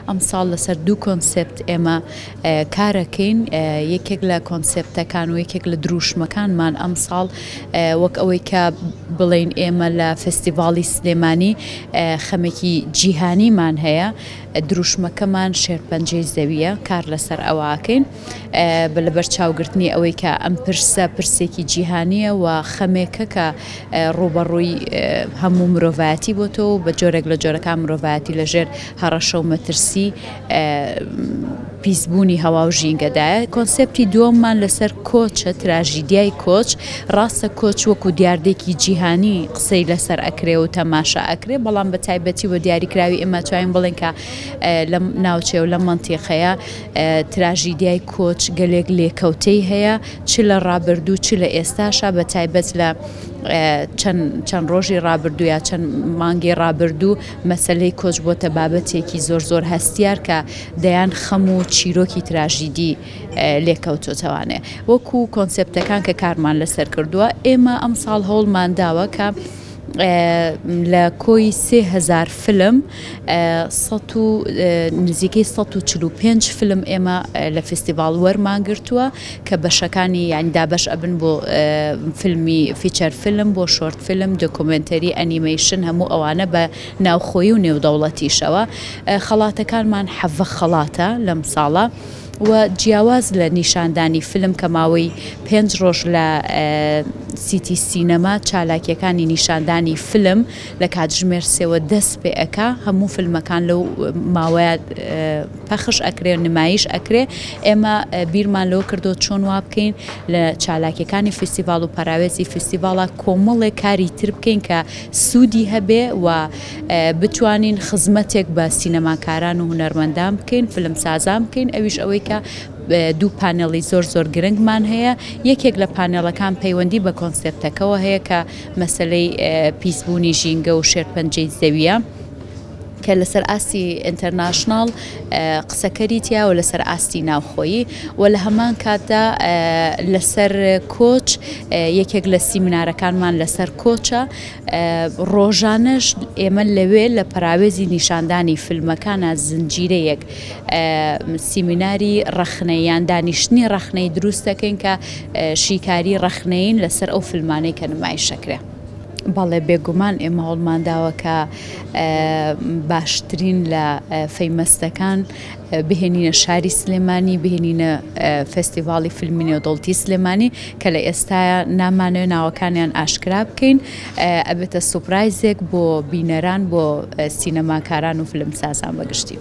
ئەمساڵ لەسەر دوو کۆنسێپت ئێمە کارەکەین، یەکێک لە کۆنسێپتەکان و یەکێک لە درووشمەکانمان ئەمساڵ وەک ئەوەی کە بڵێین ئێمە لە فێستیڤاڵی سلێمانی خەمێکی جیهانیمان هەیە، درووشمەکەمان شێرپەنجەی زەوییە، کار لەسەر ئەوە ئەکەین. بە لەبەرچاوگرتنی ئەوەی کە ئەم پرسە پرسێکی جیهانییە و خەمێکە کە ڕووبەڕووی هەموو مرۆڤایەتی بۆتەوە و بە جۆرێک لە جۆرەکان مرۆڤایەتی لەژێر هەڕەشە و مەترسی پیسبوونی هەوا و ژینگەدایە. کۆنسێپتی دووەممان لەسەر کۆچە، تراژیدیای کۆچ. ڕاستە کۆچ وەکو دیاردەیەکی جیهانی قسەی لەسەر ئەکرێ و تەماشا ئەکرێ، بەڵام بە تایبەتی و بە دیاریکراوی ئێمە توانین بڵێین کە لەم ناوچەیە و لەم مەنتیقەیە تراژیدیای کۆچ گەلێک لێکەوتەی هەیە چ لە ڕابردوو چ لە ئێستاشا بە تایبەت لە چەند ڕۆژی ڕابردوو یا چەند مانگی ڕابردوو مەسەلەی کۆچ بۆتە بابەتێکی زۆر زۆر هەستیار کە دەیان خەم و چیرۆکی تراژیدی لێکەوتۆتەوانێ وەکو کۆنسێپتەکان کە کارمان لەسەر کردووە ئێمە ئەمساڵ هەوڵمان داوە کە لە کۆی 3000 فیلم نزیکەی 145 فیلم ئێمە لە فیستیڤاڵ وەرمان گرتووە کە بەشەکانی یانی دابەش ئەبن بۆ فیلمی feature film بۆ short film documentary ئەنیمەیشن هەموو ئەوانە بە ناوخۆیی و نێودەوڵەتیشەوە خەڵاتەکانمان حەڤە خەڵاتە لەم ساڵە و جیاواز لە نیشاندانی فیلم کە ماوەی پێنج ڕۆژ لە سیتی سینەما چالاکیەکانی نیشاندانی فیلم لە کاتژمێر سێوە دەست پێ ئەکا هەموو فیلمەکان لەو ماوەیە پەخش ئەکرێ نمایش ئەکرێ ئێمە بیرمان لەوە کردەوە چۆن وا بکەین لە چالاکیەکانی فیستیڤاڵ و پەراوێزی فیستیڤاڵا کۆمەڵێک کاری تر بکەین کە سوودی هەبێ و بتوانین خزمەتێک بە سینەماکاران و هونەرمەندان بکەین فیلمسازان بکەین ئەویش ئەوەی کە دوو پانێڵی زۆر زۆر گرنگمان هەیە یەکێک لە پانێڵەکان پەیوەندی بە کۆنسێپتەکەوە هەیە کە مەسەلەی پیسبوونی ژینگە و شێرپەنجەی زەویە. کە لەسەر ئاستی international قسەکەری تیا و لەسەر ئاستی ناوخۆیی و لە هەمان کاتدا لەسەر کۆچ یەکێک لە سیمینارەکانمان لەسەر کۆچە ڕۆژانەش ئێمە لەوێ لە پەراوێزی نیشاندانی فیلمەکانە زنجیرەیەک سیمیناری ڕەخنەی یان دانیشتنی ڕەخنەی دروست دەکەین کە شیکاری ڕەخنەیین لەسەر ئەو فیلمانەی کە نمایش دەکرێن. بەڵێ بێگومان ئێمە هەوڵمان داوە کە باشترین لە فەیمەستەکان بهێنینە شاری سلێمانی بهێنینە فێستیڤاڵی فیلمی نێودەوڵەتی سلێمانی کە لە ئێستایا نامانەوێت ناوەکانیان ئاشکرا بکەین ئەبێتە سوپرایزێک بۆ بینەران بۆ سینەماکاران و فیلمسازان بەگشتی.